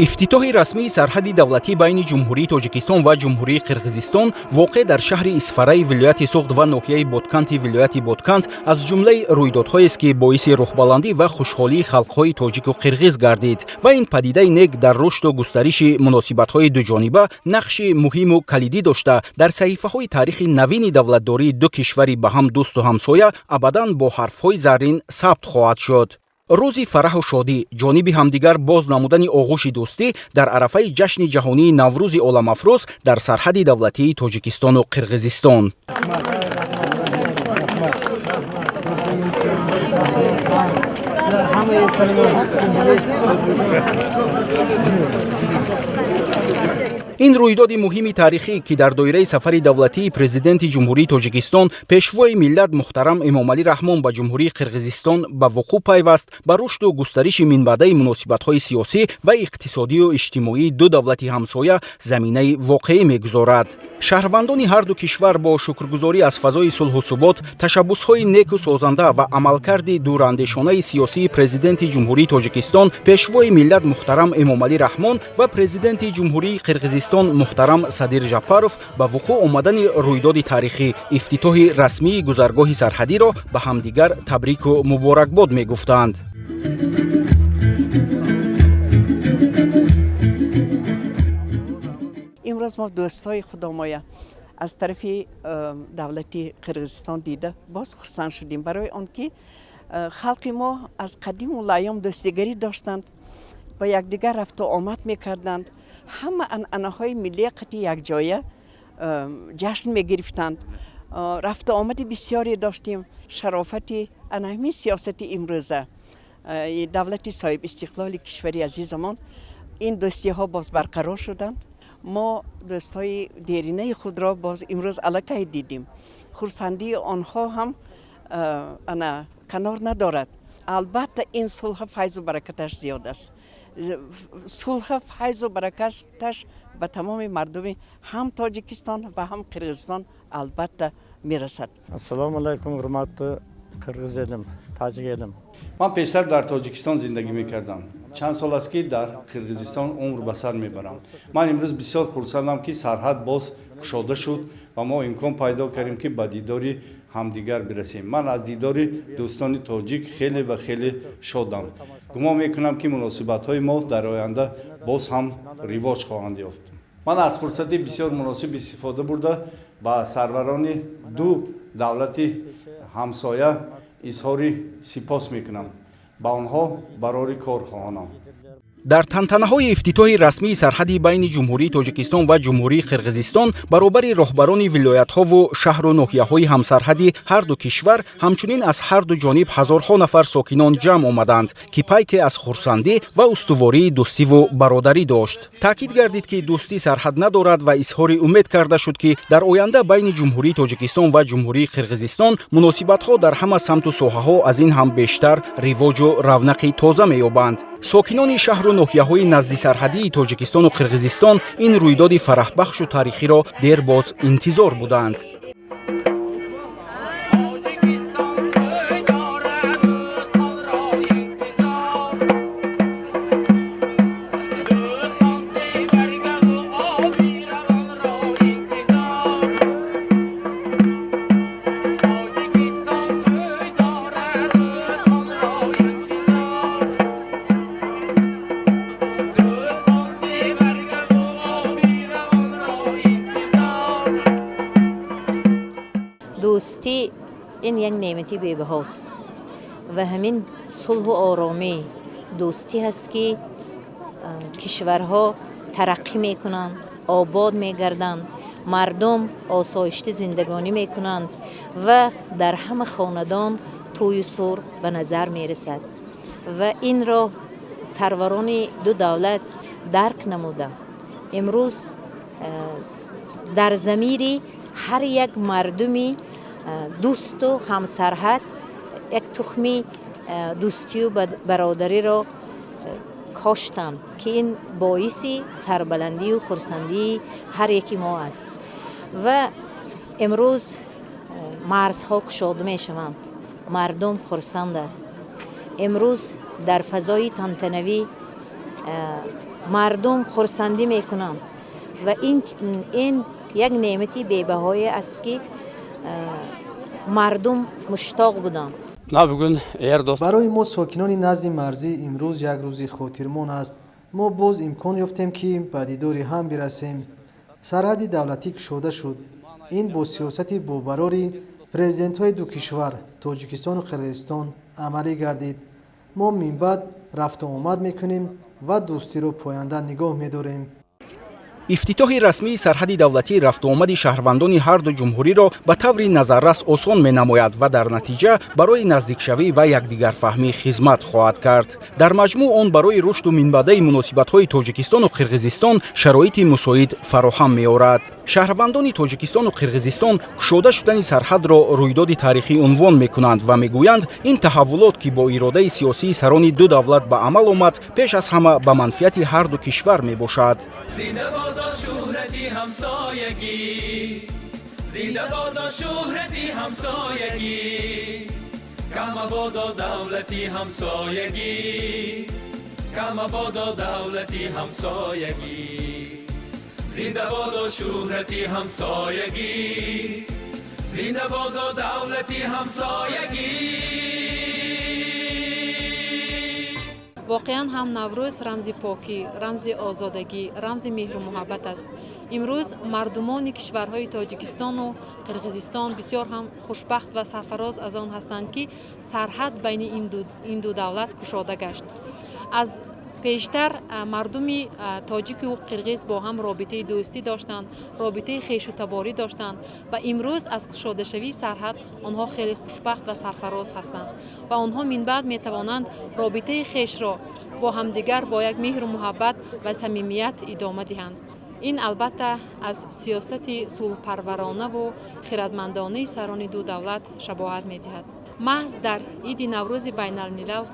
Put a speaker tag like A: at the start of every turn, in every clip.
A: Ифтитоҳи расмии сарҳади давлатӣ байни Ҷумҳурии Тоҷикистон ва Ҷумҳурии Қирғизистон, воқеъ дар шаҳри Исфараи вилояти Суғд ва ноҳияи Ботканти вилояти Ботканд, аз ҷумлаи рӯйдодҳоест, ки боиси рӯҳбаландӣ ва хушҳолии халқҳои тоҷику қирғиз гардид ва ин падидаи нек дар рушду густариши муносибатҳои дуҷониба нақши муҳиму калидӣ дошта, дар саҳифаҳои таърихи навини давлатдории ду кишвари ба ҳам дӯсту ҳамсоя абадан бо ҳарфҳои заррин сабт хоҳад шуд. Рӯзи фараҳу шодӣ, ҷониби ҳамдигар боз намудани оғӯши дӯстӣ дар арафаи ҷашни ҷаҳонии Наврӯзи оламафрӯз дар сарҳади давлатии Тоҷикистону Қирғизистон. Ин рӯйдоди муҳими таърихӣ, ки дар доираи сафари давлатии Президенти Ҷумҳурии Тоҷикистон, Пешвои миллат муҳтарам Эмомалӣ Раҳмон ба Ҷумҳурии Қирғизистон ба вуқӯъ пайваст, ба рушду густариши минбаъдаи муносибатҳои сиёсӣ ва иқтисодию иҷтимоии ду давлати ҳамсоя заминаи воқеӣ мегузорад. Шаҳрвандони ҳарду кишвар бо шукргузорӣ аз фазои сулҳу субот, ташаббусҳои неку созанда ва амалкарди дурандешонаи сиёсии Президенти Ҷумҳурии Тоҷикистон, Пешвои миллат муҳтарам Эмомалӣ Раҳмон ва Президенти Ҷумҳурии Қирғизистон муҳтарам Садир Жапаров ба вуқӯъ омадани рӯйдоди таърихӣ, ифтитоҳи расмии гузаргоҳи сарҳадиро ба ҳамдигар табрику муборакбод мегуфтанд.
B: Имрӯз мо дӯстҳои худомоя аз тарафи давлати Қирғизистон дида боз хурсанд шудем, барои он ки халқи мо аз қадиму лайём дӯстигарӣ доштанд, ба якдигар рафту омад мекарданд, ҳама анъанаҳои миллия қати якҷоя ҷашн мегирифтанд, рафту омади бисёре доштем. Шарофати ана ҳамин сиёсати имрӯза давлати соҳибистиқлоли кишвари азизамон ин дӯстиҳо боз барқарор шуданд. Мо дӯстҳои деринаи худро боз имрӯз аллакай дидем. Хурсандии онҳо ҳам ана канор надорад. Албатта, ин сулҳа файзу баракаташ зиёд аст. Сулҳа файзу баракаташ ба тамоми мардуми ҳам Тоҷикистон ва ҳам Қирғизистон албатта мерасад.
C: Ассалому алайкум, ҳурматли қирғиз элим, тоҷик элим.
D: Ман пештар дар Тоҷикистон зиндагӣ мекардам. Чанд сол аст, ки дар Қирғизистон умр ба сар мебарам. Ман имрӯз бисёр хурсандам, ки сарҳад боз кушода шуд ва мо имкон пайдо кардем, ки ба дидори ҳамдигар бирасем. Ман аз дидори дӯстони тоҷик хеле ва хеле шодам. Гумон мекунам, ки муносибатҳои мо дар оянда боз ҳам ривоҷ хоҳанд ёфт. Ман аз фурсати бисёр муносиб истифода бурда, ба сарварони ду давлати ҳамсоя изҳори сипос мекунам, ба онҳо барори кор хоҳонам.
A: Дар тантанаҳои ифтитоҳи расмии сарҳади байни Ҷумҳурии Тоҷикистон ва Ҷумҳурии Қирғизистон баробари роҳбарони вилоятҳову шаҳру ноҳияҳои ҳамсарҳади ҳарду кишвар, ҳамчунин аз ҳарду ҷониб ҳазорҳо нафар сокинон ҷамъ омаданд, ки пайке аз хурсандӣ ва устувории дӯстиву бародарӣ дошт. Таъкид гардид, ки дӯстӣ сарҳад надорад ва изҳори умед карда шуд, ки дар оянда байни Ҷумҳурии Тоҷикистон ва Ҷумҳурии Қирғизистон муносибатҳо дар ҳама самту соҳаҳо аз ин ҳам бештар ривоҷу равнақи тоза меёбанд. Сокинони шаҳру ноҳияҳои наздисарҳадии Тоҷикистону Қирғизистон ин рӯйдоди фараҳбахшу таърихиро дербоз интизор буданд.
E: Тоҷикистон тӯй дорад, дӯстонро интизор. Дӯстон себаргаву оби равонро интизор. Тоҷикистон тӯй дорад, дӯстонро интизор. Дӯстон себаргаву оби равонро интизор.
F: Дӯстӣ ин як неъмати бебаҳост ва ҳамин сулҳу оромӣ, дӯстӣ ҳаст, ки кишварҳо тараққӣ мекунанд, обод мегарданд, мардум осоишта зиндагонӣ мекунанд ва дар ҳама хонадон тӯю сур ба назар мерасад. Ва инро сарварони ду давлат дарк намуда, имрӯз дар замири ҳар як мардуми дӯсту ҳамсарҳад як тухми дӯстию бародариро коштанд, ки ин боиси сарбаландию хурсандии ҳар яки мо аст. Ва имрӯз марзҳо кушода мешаванд, мардум хурсанд аст. Имрӯз дар фазои тантанавӣ. Мардум хурсандӣ мекунанд ва ин як неъмати бебаҳое аст, ки мардум муштоқ буданд.
G: Барои мо, сокинони назди марзӣ, имрӯз як рӯзи хотирмон аст. Мо боз имкон ёфтем, ки ба дидори ҳам бирасем. Сарҳади давлатӣ кушода шуд. Ин бо сиёсати бобарори президентҳои ду кишвар, Тоҷикистону Қирғизистон, амалӣ гардид. Мо минбаъд рафтуомад мекунем ва дӯстиро поянда нигоҳ медорем.
A: Ифтитоҳи расмии сарҳади давлатӣ рафтуомади шаҳрвандони ҳарду ҷумҳуриро ба таври назаррас осон менамояд ва дар натиҷа барои наздикшавӣ ва якдигарфаҳмӣ хизмат хоҳад кард. Дар маҷмӯъ, он барои рушду минбаъдаи муносибатҳои Тоҷикистону Қирғизистон шароити мусоид фароҳам меорад. Шаҳрвандони Тоҷикистону Қирғизистон кушода шудани сарҳадро рӯйдоди таърихӣ унвон мекунанд ва мегӯянд, ин таҳаввулот, ки бо иродаи сиёсии сарони ду давлат ба амал омад, пеш аз ҳама ба манфиати ҳарду кишвар мебошад.
E: Зинда бодо шӯҳрати ҳамсоягӣ, зинда бодо шӯҳрати ҳамсоягӣ, кам мабодо давлати ҳамсоягӣ, кам мабодо давлати ҳамсоягӣ, зинда бодо шӯҳрати ҳамсоягӣ, зинда бодо давлати ҳамсоягӣ.
H: Воқеан ҳам, Наврӯз рамзи покӣ, рамзи озодагӣ, рамзи меҳру муҳаббат аст. Имрӯз мардумони кишварҳои Тоҷикистону Қирғизистон бисёр ҳам хушбахт ва сарфароз аз он ҳастанд, ки сарҳад байни ин ду давлат кушода гашт. Аз пештар мардуми тоҷику қирғиз бо ҳам робитаи дӯстӣ доштанд, робитаи хешутаборӣ доштанд ва имрӯз аз кушодашавии сарҳад онҳо хеле хушбахт ва сарфароз ҳастанд ва онҳо минбаъд метавонанд робитаи хешро бо ҳамдигар бо як меҳру муҳаббат ва самимият идома диҳанд. Ин, албатта, аз сиёсати сулҳпарваронаву хиратмандонаи сарони ду давлат шабоҳат медиҳад. Маҳз дар иди Наврӯзи байналмилал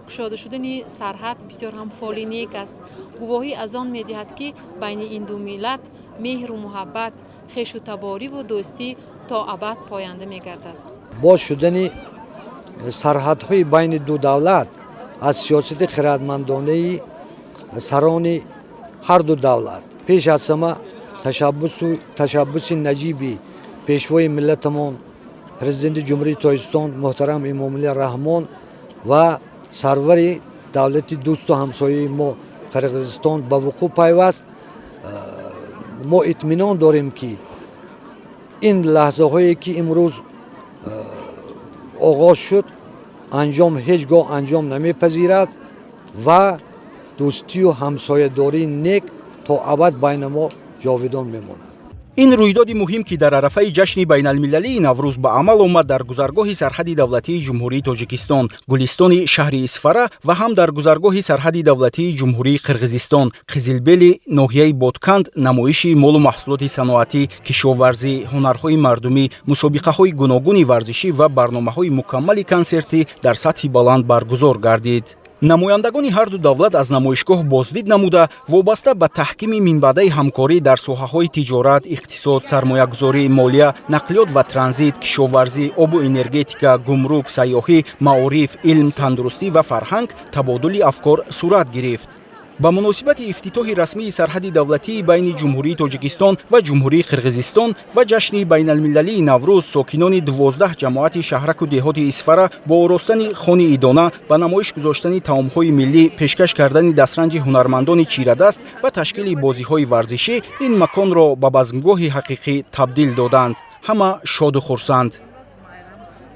H: кушода шудани сарҳад бисёр ҳам фоли нек аст, гувоҳӣ аз он медиҳад, ки байни ин ду миллат меҳру муҳаббат, хешутабориву дӯстӣ то абад поянда мегардад.
I: Боз шудани сарҳадҳои байни ду давлат аз сиёсати хиратмандонаи сарони ҳар ду давлат, пеш аз ҳама ташаббуси наҷиби пешвои миллатамон, Президенти Ҷумҳурии Тоҷикистон муҳтарам Эмомалӣ Раҳмон ва сарвари давлати дӯсту ҳамсояи мо, Қирғизистон, ба вуқӯъ пайваст. Мо итминон дорем, ки ин лаҳзаҳое, ки имрӯз оғоз шуд, анҷом ҳеҷ гоҳ анҷом намепазирад ва дӯстию ҳамсоядории нек то абад байни мо ҷовидон мемонад.
A: Ин рӯйдоди муҳим, ки дар арафаи ҷашни байналмилалии Наврӯз ба амал омад, дар гузаргоҳи сарҳади давлатии Ҷумҳурии Тоҷикистон, Гулистони шаҳри Исфара, ва ҳам дар гузаргоҳи сарҳади давлатии Ҷумҳурии Қирғизистон, Қизилбели ноҳияи Ботканд, намоиши молу маҳсулоти саноатӣ, кишоварзӣ, ҳунарҳои мардумӣ, мусобиқаҳои гуногуни варзишӣ ва барномаҳои мукаммали консертӣ дар сатҳи баланд баргузор гардид. Намояндагони ҳарду давлат аз намоишгоҳ боздид намуда, вобаста ба таҳкими минбаъдаи ҳамкорӣ дар соҳаҳои тиҷорат, иқтисод, сармоягузорӣ, молия, нақлиёт ва транзит, кишоварзӣ, обу энергетика, гумрук, сайёҳӣ, маориф, илм, тандурустӣ ва фарҳанг табодули афкор сурат гирифт. Ба муносибати ифтитоҳи расмии сарҳади давлатии байни Ҷумҳурии Тоҷикистон ва Ҷумҳурии Қирғизистон ва ҷашни байналмилалии Наврӯз, сокинони 12 ҷамоати шаҳраку деҳоти Исфара бо оростани хони идона, ба намоиш гузоштани таомҳои миллӣ, пешкаш кардани дастранҷи ҳунармандони чирадаст ва ташкили бозиҳои варзишӣ ин маконро ба базмгоҳи ҳақиқӣ табдил доданд. Ҳама шоду хурсанд.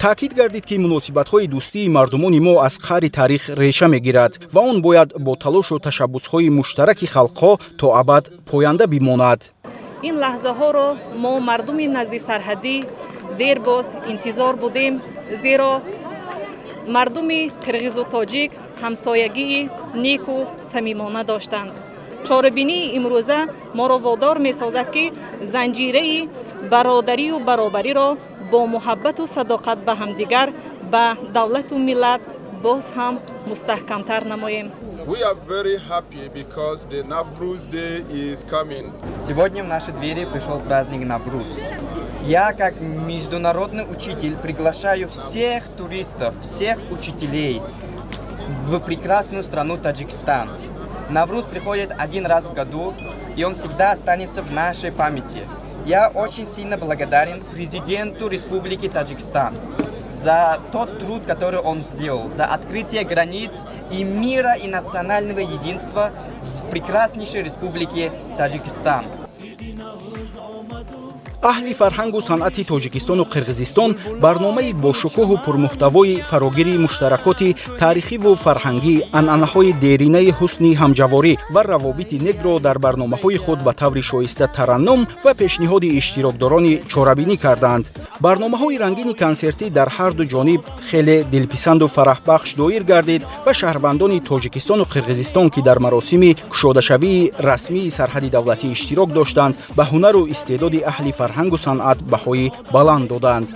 A: Таъкид гардид, ки муносибатҳои дӯстии мардумони мо аз қаъри таърих реша мегирад ва он бояд бо талошу ташаббусҳои муштараки халқҳо то абад поянда бимонад.
J: Ин лаҳзаҳоро мо, мардуми назди сарҳадӣ, дербоз интизор будем, зеро мардуми қирғизу тоҷик ҳамсоягии неку самимона доштанд. Чорабинии имрӯза моро водор месозад, ки занҷираи бародарию баробариро бо муҳаббату садоқат ба ҳамдигар, ба давлату миллат боз ҳам мустаҳкамтар намоем.
K: We are very happy because the Navruz Day is coming.
L: Сегодня в наши двери пришел праздник Навруз. Я, как международный учитель, приглашаю всех туристов, всех учителей в прекрасную страну Таджикистан. Навруз приходит один раз в году, и он всегда останется в нашей памяти. Я очень сильно благодарен президенту Республики Таджикистан за тот труд, который он сделал, за открытие границ и мира, и национального единства в прекраснейшей республике Таджикистан.
A: Аҳли фарҳангу санъати Тоҷикистону Қирғизистон барномаи бошукӯҳу пурмуҳтавои фарогири муштаракоти таърихиву фарҳангӣ, анъанаҳои деринаи ҳусни ҳамҷаворӣ ва равобити некро дар барномаҳои худ ба таври шоиста тараннум ва пешниҳоди иштирокдорони чорабинӣ карданд. Барномаҳои рангини консертӣ дар ҳарду ҷониб хеле дилписанду фараҳбахш доир гардид ва шаҳрвандони Тоҷикистону Қирғизистон, ки дар маросими кушодашавии расмии сарҳади давлатӣ иштирок доштанд, ба ҳунару истеъдоди аҳли фарҳангу санъат баҳои баланд доданд.